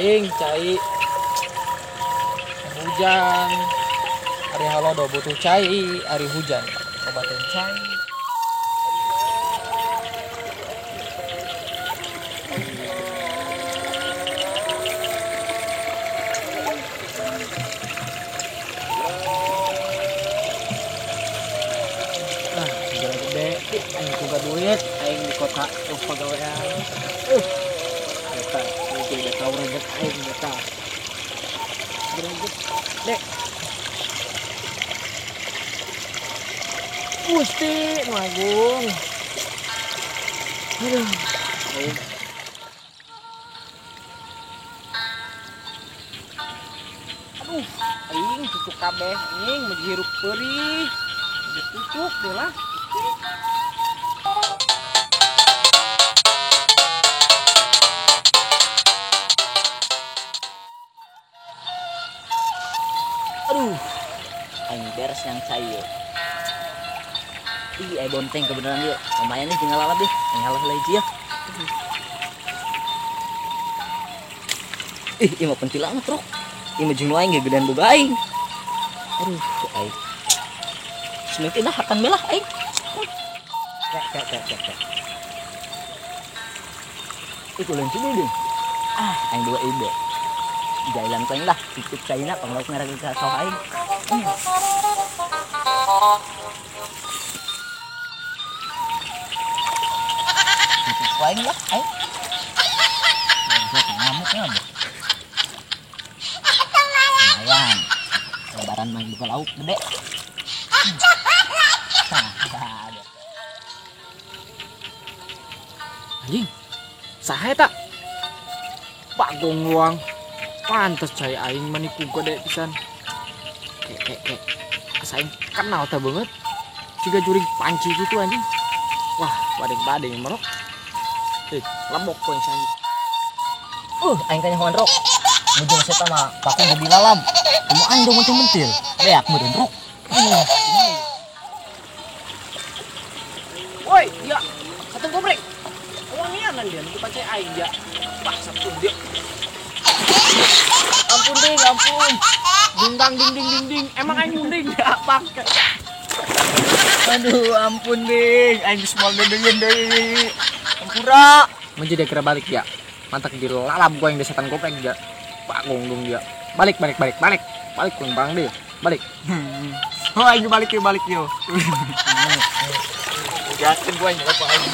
Aing cai hujan. Ari halodo butuh cai, ari hujan obatin cai. Ah, jalan gede, aing boga duit, aing di kota pagawean. Eta, udah tahu rejek aing eta. Rejek, dek. Gusti, nu agung. Aduh. Aduh, aing cucuk kabeh, aing meji hirup peurih. Cucuk deh lah. Aduh, aing beres yang cair. Ih, bonteng kebenaran dia. Lumayan nih tinggal lalap deh. Tinggal lagi ya. Ih, ieu mah pentilana truk. Ieu mah jeung aing gedean boga aing. Aduh, aing. Seminggu dah akan belah aing. Kek kek kek kek. Itu lain sini deh. Ah, aing dua ide. Jailan aing lah, titip China panglauk ngarang ka sawah aing. Aing lah, aing. Ngamuknya apa? Lumayan. Lebaran main buka lauk gede. Anjing, saha eta? Bagong luang. Pantes cai aing maniku gede pisan. Kek kek kek. Asa aing kenal teh banget. Siga jurig panci gitu anjing. Wah, badeng-badeng merok. Lemok poin anjing. Aing kanyahoan rok. Mujung seta mah paku jadi lalam. Kumaha aing dong mentil-mentil. Beak meureun rok. Woi, dia satu gobrek. Wangianan dia nu pancai aing dia. Wah, satu dia. Ampun ding, ampun. Dingdang ding ding ding ding. Emang aing munding ya pakai. Aduh, ampun ding. Aing geus moal dedeun deui. Ampura. Menjadi kira balik ya. Mantak dilalap gua yang setan goprek dia. Bagong dong dia. Balik balik balik balik. Balik kurang bang deh. Balik. Oh, aing balik yo balik yo. Yakin gua nyokap aing.